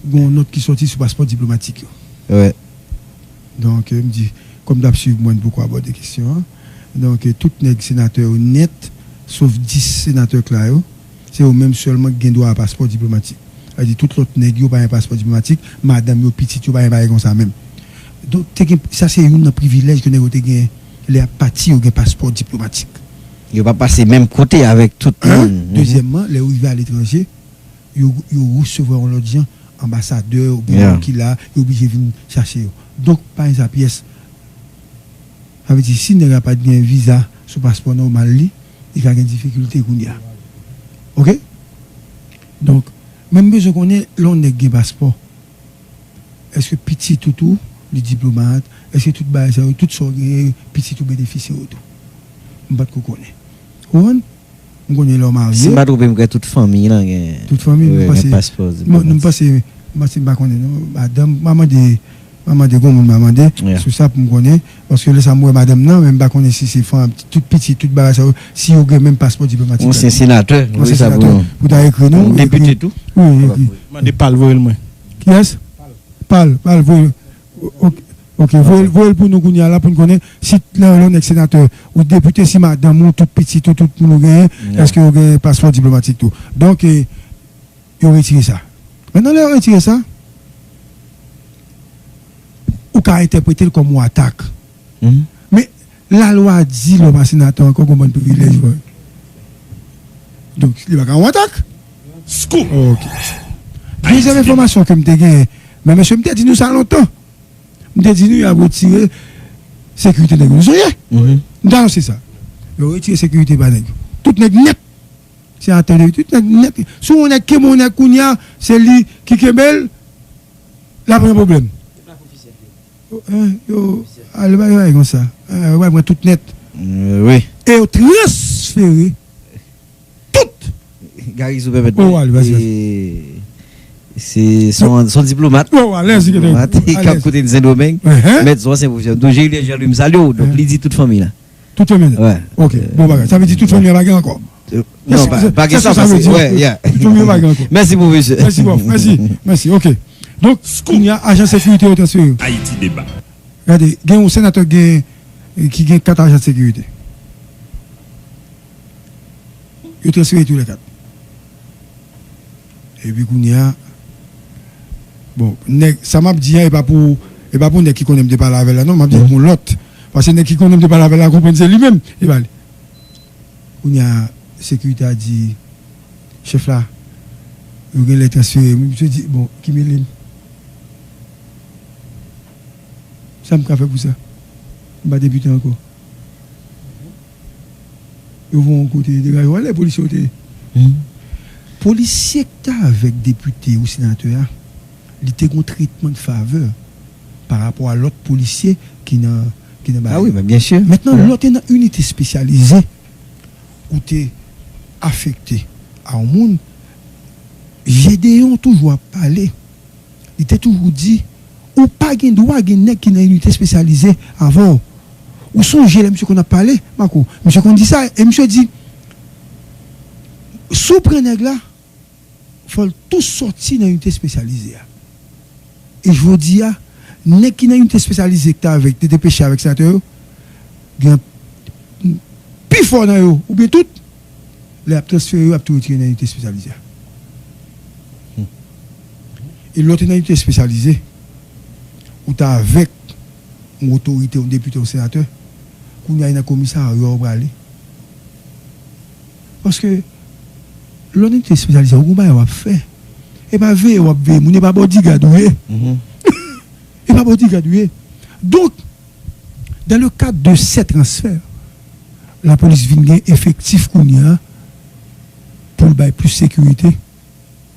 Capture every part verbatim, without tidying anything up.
Gen yon nòt ki sòti sou paspò diplomatik yo. Donk, m di, kòm n t ap swiv mwen, n poko abòde kesyon an. Donk, tout nèg senatè yo nèt, sof dis senatè Kla yo, se yo menm sèlman ki gen dwa a paspò diplomatik. Sa vle di, tout lòt nèg yo pa gen paspò diplomatik, madanm yo, pitit yo pa gen bagay konsa menm. Donk, te gen, sa se youn nan privilèj ke nèg yo te gen lè y ap pati, yo gen paspò diplomatik. Yo pa pase menm kote avèk tout moun. Dezyèmman, lè yo rive aletranje, yo, yo resevwa yon lòt jan, anbasadè oubyen moun ki la, yo oblije vin chache yo. Donk, pa gen sa pyès. Sa vle di, si nèg la pa t gen viza sou paspò nòmal li, li ka gen difikilte kounye a. Oke? Donk, men m bezwen konnen, lè yon nèg gen paspò, èske pitit ou tou, li diplomat, èske tout bagay sa yo, tout sa w genyen, pitit ou benefisye yo tou? M pa t ko konnen. Ou konprann? M konnen lè w marye. Si m pa twonpe m, kwè tout fanmi lan gen, tout fanmi, wi, gen paspò diplomatik. M panse, m panse, m pa konnen non. Madanm, m a mande, m a mande, gon moun m a mande sou sa pou m konnen. Paske lè sa m wè madanm nan, men m pa konnen si se fanm, tout pitit, tout bagay sa yo, si yo gen menm paspò diplomatik. Ansyen senatè, wi, sa pou nou. Pou ta ekri nou, depite tou. Wi, ekri. Mande Pal voye l mwen. Kiyès? Pal, Pal voye. Ok, ok, voye, voye l pou nou kounye a la pou n konnen si lè yon nèg senatè ou depite, si madanm ou, tout pitit ou, tout moun ou genyen, èske yo gen paspò diplomatik tou. Donk, eh, yo retire sa. Mentnan, lè yo retire sa, ou ka entèprete l kòm yon atak. Men, lalwa di lè w pa senatè ankò, gon bann privilèj ou. Donk, li pa ka yon atak. Scoop! Ok. Dezyèm enfòmasyon ke m te genyen, men mesye, m te di nou sa lontan. M te di nou y ap retire sekirite nèg yo. Nou sonje? M te anonse sa. Yo retire sekirite pa nèg yo. Tout nèg nèt. Se atè de tout nèg nèt. Si yon nèg kenbe yon nèg kounye a, se li ki kenbe l, l ap gen pwoblèm. Yo, ale bay bay konsa. Yo pral pran tout nèt. Wi. E yo transfere tout. Gary, si w pèmèt mwen, se, se yon, se yon diplomat. Diplomat k ap koute n Sendomeng. Mèt Zwa Sen Pwofesè. Donk, Jerry Jean Louis, m salye w. Donk, li di tout fanmi la. Tout fanmi la. Ok, bon bagay. Sa vle di tout fanmi la pa gen ankò? Non, pa gen sa, sa vle di. Tout fanmi la pa gen ankò. Mèsi, pwofesè. Mèsi, pwòf. Mèsi. Mèsi. Ok. Donk, kounye a, ajan sekirite yo transfere yo. Ayiti Deba. Gade, gen yon senatè gen, ki gen kat ajan sekirite. Yo transfere tou lè kat. Epi kounye a, bon, nèg, sa m ap di a, e pa pou, e pa pou nèg ki konnen m te pale avè l la, non, m ap di pou lòt. Paske nèg ki konnen m te pale avè l la, konprann se li menm, e pa li. Kounye a, sekirite a di, chèf la, yo genlè transfere m. Misye di, bon, ki mele m? Sa m ka fè pou sa? M pa depite ankò. Yo voye yon kote, degaje w ale, polisye yo te ye. Polisye k t avèk depite ou senatè a, li te gen yon tretman de favè pa rapò a lòt polisye ki nan, ki nan bagay. Ah wi, men byen si. Mentnan, lè w te nan inite espesyalize, ou te afekte a yon moun, Jedeyon toujou ap pale. Li te toujou di, ou pa gen dwa gen nèg ki nan inite espesyalize avè w. Ou sonje lè misye konn ap pale, Marco, misye konn di sa, e misye di, si w pran nèg la, fò l tou sòti nan inite espesyalize a. E jodi a, nèg ki nan inite espesyalize ki t avèk, te depeche avèk senatè yo, gen pi fò nan yo, oubyen tout, lè y ap transfere yo, y ap tou retire nan inite espesyalize a. E lè w te nan inite espesyalize, ou t avèk yon otorite, yon depite, yon senatè, kounye a, e nan komisarya w prale. Paske, lè w nan inite espesyalize a, ou gon bagay w ap fè. E pa veye w ap veye moun, e pa bodyguard ou ye. E pa bodyguard ou ye. Donk, dans le cadre de ces transferts, lapolis vin gen efektif kounye a pou l bay plis sekirite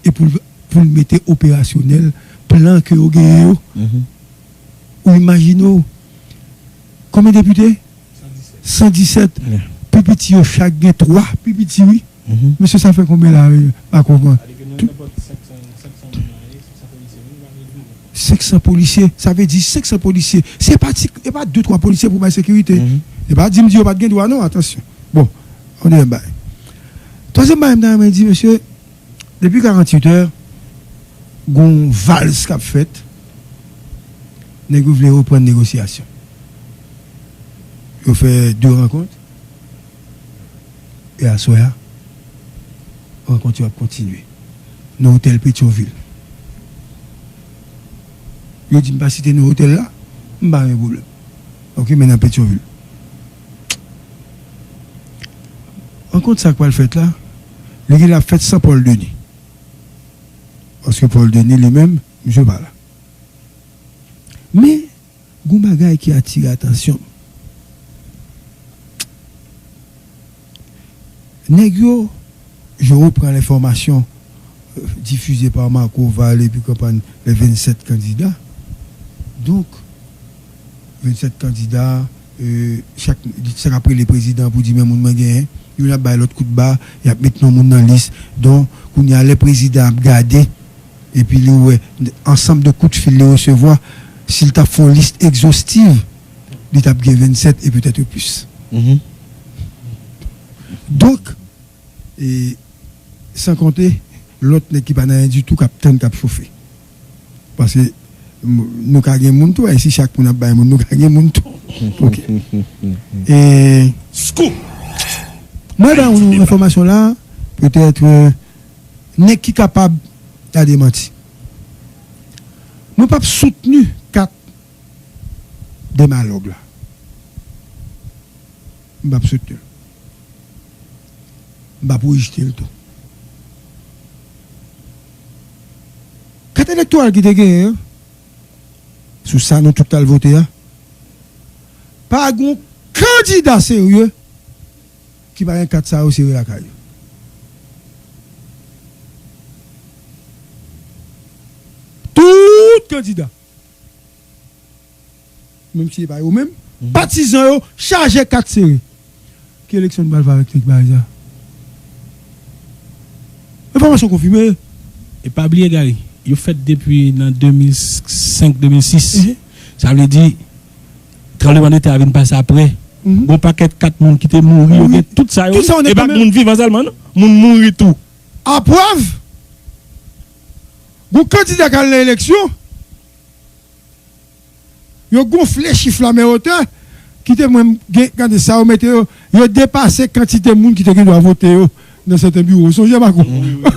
e pou l, pou l mete operasyonèl plan ke yo genyen yo. Ou imajine w, konbyen depite? San disèt. Pi piti yo chak gen twa pi piti, wi. Mesye, sa fè konbyen la, wi? Pa konprann. Senk san polisye, sa vle di senk san polisye. Se pa ti, e pa de twa polisye pou bay sekirite. E pa di m di yo pa t gen dwa, non, atansyon. Bon, on deuxième bagay. Twazyèm bagay, m ta renmen di, mesye, depi karanntuit è, Gon vals k ap fèt. Nèg yo vle reprann negosyasyon. Yo fè de rankont. E aswè a, rankont yo ap kontinye nan otèl Petyonvil. Yo di m pa site non otèl la, m pa gen pwoblèm. Ok, men nan Petyonvil. Rankont sa k pral fèt la, li genlè ap fèt san Paul Denis. Paske Paul Denis li menm, misye pa la. Men, gon bagay ki atire atansyon m. Nèg yo, je reprends l'information, euh, diffusée par Marco Val epi kanpay les vingt-sept candidats. Donk, vennsèt kandida, euh, chak, sa k ap rele prezidan pou di men moun mwen genyen. Youn ap bay lòt kout ba, y ap met non moun nan lis. Donk, kounye a, lè prezidan ap gade, epi li wè ansanm de kout fil li resevwa, si l t ap fè yon lis egzostiv, li t ap gen vennsèt e petèt plis. Mhm. Donk, e san konte lòt nèg ki pa nan anyen ditou k ap tann, k ap chofe. Paske m- nou ka gen moun tou, e si chak moun ap bay moun, nou ka gen moun tou. Ok. E Scoop! Mwen bay yon enfòmasyon la, petèt, euh, nèg ki kapab ta demanti. Mwen p ap soutni kat demalòg la. M p ap soutni l. M p ap rejte l tou. Kat elektoral ki te genyen an, sou sa nou tout t al vote a, pa gen kandida serye ki pa gen kat sa yo sere lakay yo. Tout kandida, menm si se pa yo menm, patizan yo chaje kat sere. Ki eleksyon nou pral fè avèk nèg bagay sa? Enfòmasyon konfime. E pa bliye, Gary, yo fèt depi nan de mil senk, de mil sis. Mhm. Sa vle di, tranblemanntè a vin pase apre. Mhm. Gon pakèt kat moun ki te mouri, yo gen tout sa yo. Tout sa yo nèt kanmenm. E pa moun vivan sèlman, non. Moun mouri tou. Aprèv, gon kandida k al nan eleksyon, yo gonfle chif la men otè, kite mwen gen, gade sa yo mete yo, yo depase kantite moun ki te gen dwa vote yo nan sèten biwo. Sonje, Marco? Wi, wi.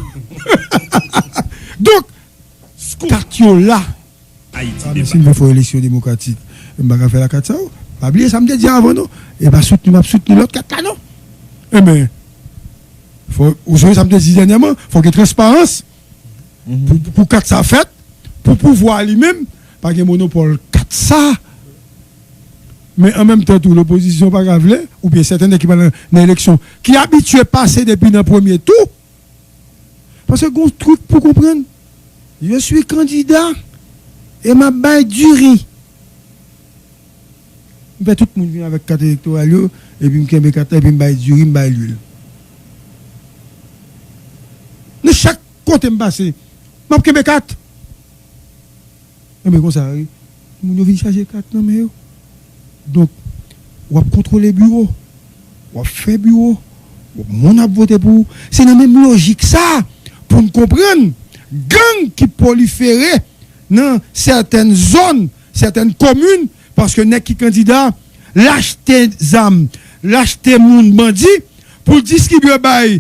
Donk, kat yo la. Ayiti, ah, men si m vle fè yon eleksyon demokratik, m pa ka fè l ak kat sa yo. Pa bliye sa m te di avan, non. E pa soutni m ap soutni lòt kat la, non. Enben, fò, ou sonje sa m te di dènyèman, fò gen transparans. Mhm. Pou, pou kat sa fèt, pou pouvwa li menm, pa gen monopòl kat sa. Men an menm tan tou, lopozisyon pa ka vle, oubyen sèten nèg ki pa nan, nan eleksyon, ki abitye pase depi nan premye tou. Paske gon trik pou konprann. Je suis candidat e m ap bay diri. M fè tout moun vin avèk kat elektoral yo, epi m kenbe kat la, epi m bay diri, m bay lwil. Nan chak kote m pase, m ap kenbe kat. Enben, konsa, wi, moun yo vin chaje kat nan men yo. Donk, w ap kontwole biwo, w ap fè biwo, moun ap vote pou ou. Se nan menm lojik sa, pou n konprann gang ki pwolifere nan sètèn zòn, sètèn komin, paske nèg ki kandida, l achte zam, l achte moun bandi, pou l distribye bay,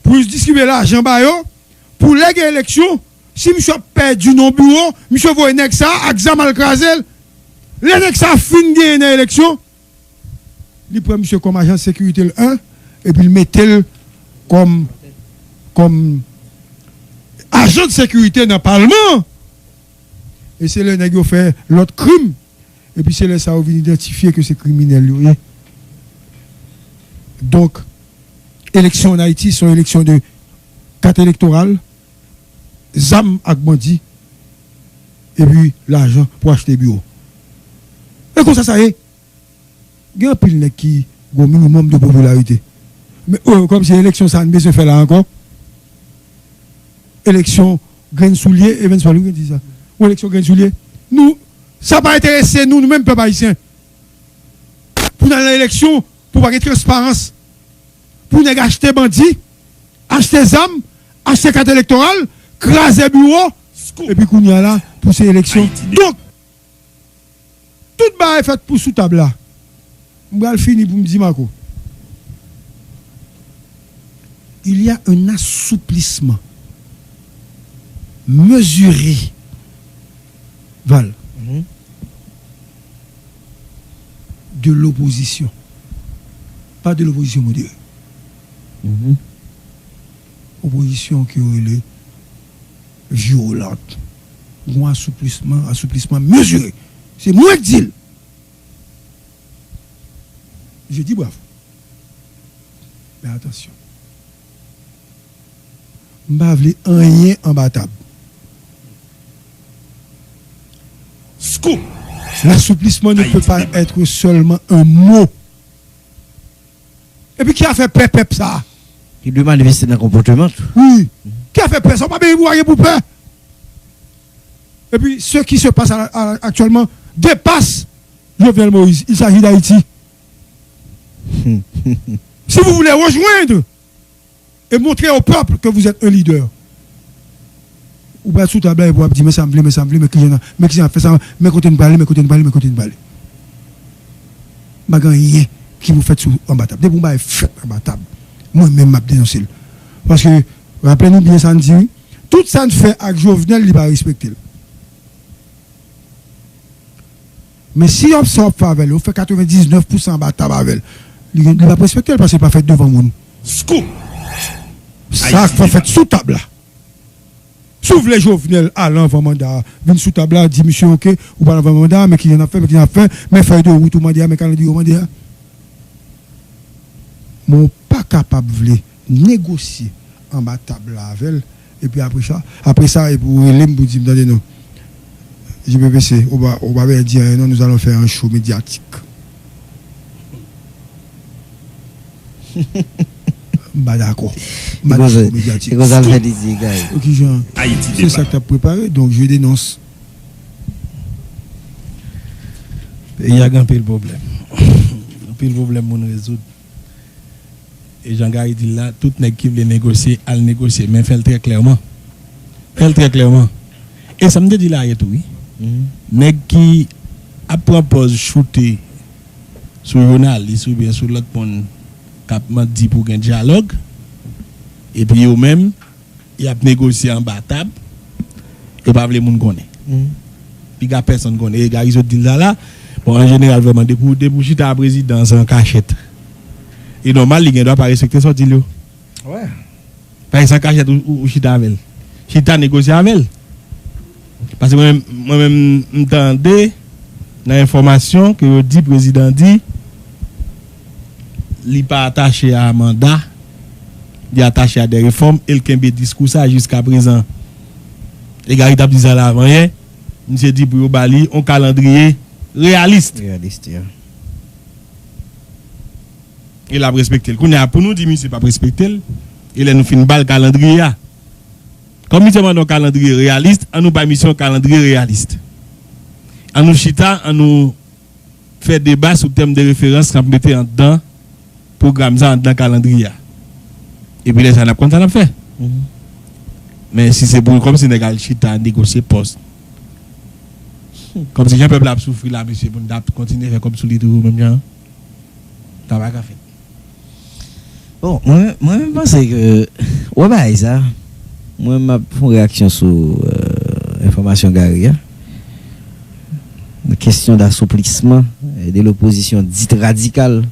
pou l distribye lajan ba yo, pou lè gen eleksyon, si misye ap pèdi nan biwo, misye voye nèg sa a ak zam al kraze l. Lè nèg sa a fin genyen nan eleksyon, li pran misye kòm ajan sekirite l en, epi l mete l kòm, kòm ajan de sekirite nan palman an. E se lè nèg yo fè lòt krim, epi se lè sa yo vin idantifye ke se kriminèl yo ye. Donk, eleksyon an Ayiti, se yon eleksyon de kat elektoral, zam ak bandi, epi lajan pou achte biwo. E konsa sa ye. Gen anpil nèg ki gen yon minimòm de popilarite. Men, oh, kòmsi eleksyon sa a, n bezwen fè la ankò. Eleksyon grenn soulye, Evans Paul, wi, ki di sa. Yon eleksyon grenn soulye. Nou, sa pa enterese nou, nou menm pèp ayisyen. Pou n al nan eleksyon, pou pa gen transparans. Pou nèg achte bandi, achte zam, achte kat elektoral, kraze biwo, epi kounye a la, pou se eleksyon. Donk, tout bagay fèt pou sou tab la. M pral fini pou m di Marco. Il y a un assouplissement mesuré, Val, de l'opposition. Pas de l'opposition modérée. Opozisyon ki rele vyolant. Gon asouplisman, asouplisman mezire. Se mwen k di l. Je dis bravo. Men atansyon. M pa vle anyen anba tab. Scoop! L'assouplissement ne peut pas être seulement un mot. Epi ki afè pè pèp sa a? Ki dwe manifeste nan konpòteman tou. Wi. Ki afè pè sa? Ou pa bezwen pou pa gen pou pè. Epi, ce qui se passe à, à, actuellement dépasse Jovenel Moïse. Il s'agit d'Haïti. Si vous voulez rejoindre et montrer au peuple que vous êtes un leader, ou pral sou tab la epi w ap di, men sa m vle, men sa m vle, men kijan, men kijan ap fè sa, men kote n prale, men kote n prale, men kote n prale. M pa gen anyen ki pou fèt sou anba tab. Depi yon bagay fèt anba tab, mwen menm m ap denonse l. Paske, raple nou byen sa n di wi, tout sa n fè ak Jovenel, li pa respekte l. Men si yo ap sa w ap fè avè l, yo fè katrevendiznèf pousan anba tab avè l, li, li p ap respekte l paske l pa fèt devan moun. Scoop! Sa k fè fèt sou tab la. Si w vle Jovenel al anvan manda a, vin sou tab la, di misye, oke, ou pral anvan manda a, men kijan n ap fè, men kijan n ap fè, men fèy de wout ou mande a, men kalandriye ou mande a. Men w pa kapab vle negosye anba tab la avè l, epi apre sa, apre sa, epi w rele m pou di m, tande non, J P P C, ou pa, ou pa bezwen di anyen non, nous allons faire un show médiatique. M pa dakò. M pa dakò medyatik. E konsa l fè li di egay. Pou kijan? Se sa k t ap prepare, donk je dénonce. Peyi a gen anpil pwoblèm. Anpil pwoblèm moun rezoud. E jan Gary di l la, tout nèg ki vle negosye, al negosye, men fè l trè klèman. Fè l trè klèman. E sa m te di la yè tou, wi. Nèg ki ap pran pòz choute sou jounalis oubyen sou lòt moun k ap mande pou gen dyalòg, epi yo menm, y ap negosye anba tab, yo pa vle moun konnen. Piga pèsonn konnen. E Gary sot di l sa la, bon, an jeneral, vrèman, depi w, depi w chita a prezidan, se an kachèt. E nòmal, li gen dwa pa respekte sa w di l yo. Paske se an kachèt ou, ou, ou chita avè l. Chita negosye avè l. Paske mwen, mwen menm, m tande nan enfòmasyon ke yo di, prezidan di, li pa atache a manda, li atache a de refòm, e l kenbe diskou sa jiska prezan. E Gary t ap di sa la avan yè, misye di pou yo ba li yon kalandriye reyalis. Reyalis, yeah. E l ap respekte l. Kounye a, pou nou di misye p ap respekte l, e lè nou fin ba l kalandriye a, kòm misye mande yon kalandriye reyalis, an nou bay misye yon kalandriye reyalis. An nou chita, an nou fè deba sou tèm de referans k ap mete anndan pwogram sa, anndan kalandriye a. Epi lè sa, n ap konn sa n ap fè. Men si se pou, kòmsi nèg al chita negosye pòs, kòmsi jan pèp la ap soufri la, mesye, pou n ta kontinye fè kòb sou li toujou menm jan an, sa pa ka fèt. Bon, mwen, mwen menm panse ke, wè bagay sa, mwen m ap fè yon reyaksyon sou, euh, enfòmasyon Gary a. Question d'assouplissement, euh, de l'opposition dite radicale.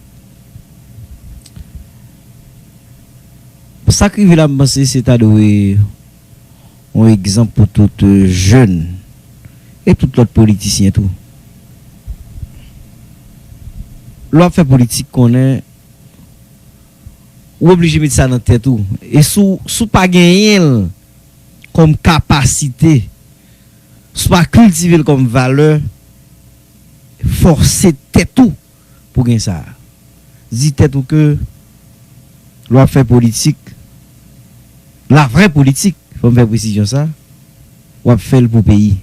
Sa k rive la, m panse se ta dwe yon egzanp pou tout, euh, jèn e tout lòt politisyen tou. Lè w ap fè politik, konnen ou oblije met sa nan tèt ou. E si w, si w pa genyen l kòm kapasite, si w pa kiltive l kòm valè, fòse tèt ou pou gen sa. Di tèt ou ke lè w ap fè politik, la vrè politik, fò m fè presizyon sa, w ap fè l pou peyi.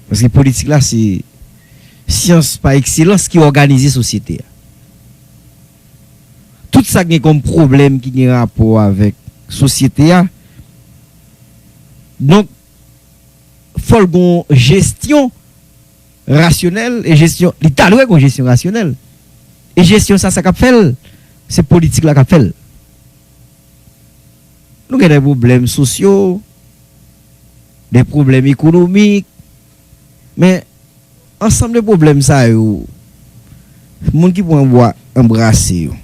Paske politik la se syans pa ekselans ki òganize sosyete a. Tout sa k gen kòm pwoblèm ki gen rapò avèk sosyete a, Donk, fò l gon jesyon rasyonèl e jesyon, li ta dwe gon jesyon rasyonèl. E jesyon sa, sa k ap fè l, se politik la k ap fè l. Nou gen de pwoblèm sosyo, de pwoblèm ekonomik, men ansanm de pwoblèm sa yo, moun ki pou anbwa-, anbrase yo,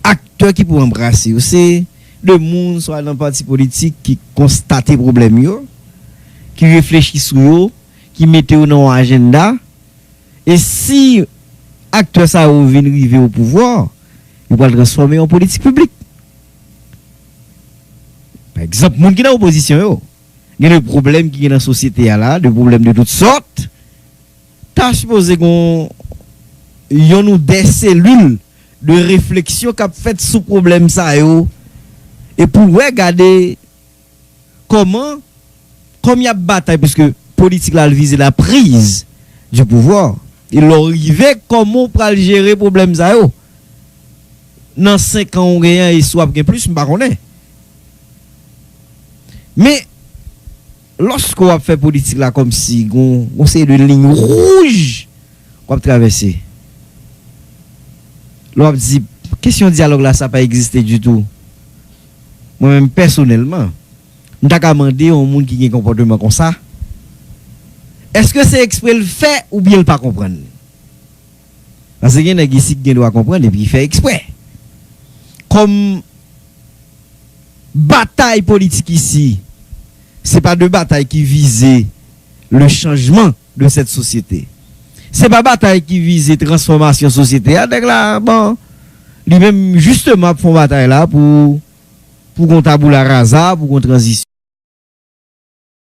aktè ki pou anbrase yo, se de moun swa nan pati politik ki konstate pwoblèm yo, ki reflechi sou yo, ki mete yo nan yon ajanda. E si aktè sa yo vin rive o pouvwa, yo pral transfòme yon politik piblik. Pa egzanp, moun ki nan opozisyon yo, gen de pwoblèm ki gen nan sosyete a la, de pwoblèm de tout sòt, ta sipoze gon yon ou de selil de refleksyon k ap fèt sou pwoblèm sa yo, e pou wè, gade kòman, kòm y ap batay, paske politik la, l vize la prise du pouvoir. E lè w rive, kòman w pral jere pwoblèm sa yo? Nan senk an ou genyen, e si w ap gen plis, m pa konnen. Men, lòske w ap fè politik la kòmsi gon, gon seri de liy wouj w ap travèse. Lè w ap di, kesyon dyalòg la, sa pa egziste ditou. Mwen menm, pèsonèlman, m ta ka mande yon moun ki gen konpòteman konsa, èske se ekspre l fè oubyen l pa konprann? Paske gen nèg isi ki gen dwa konprann epi ki fè ekspre. Kòm batay politik isi, se pa de batay ki vize le changement de cette société. Se pa batay ki vize transfòmasyon sosyete a. Nèg la, bon, li menm, jisteman, ap fè yon batay la pou, pou gon taboula raza, pou gon tranzisyon.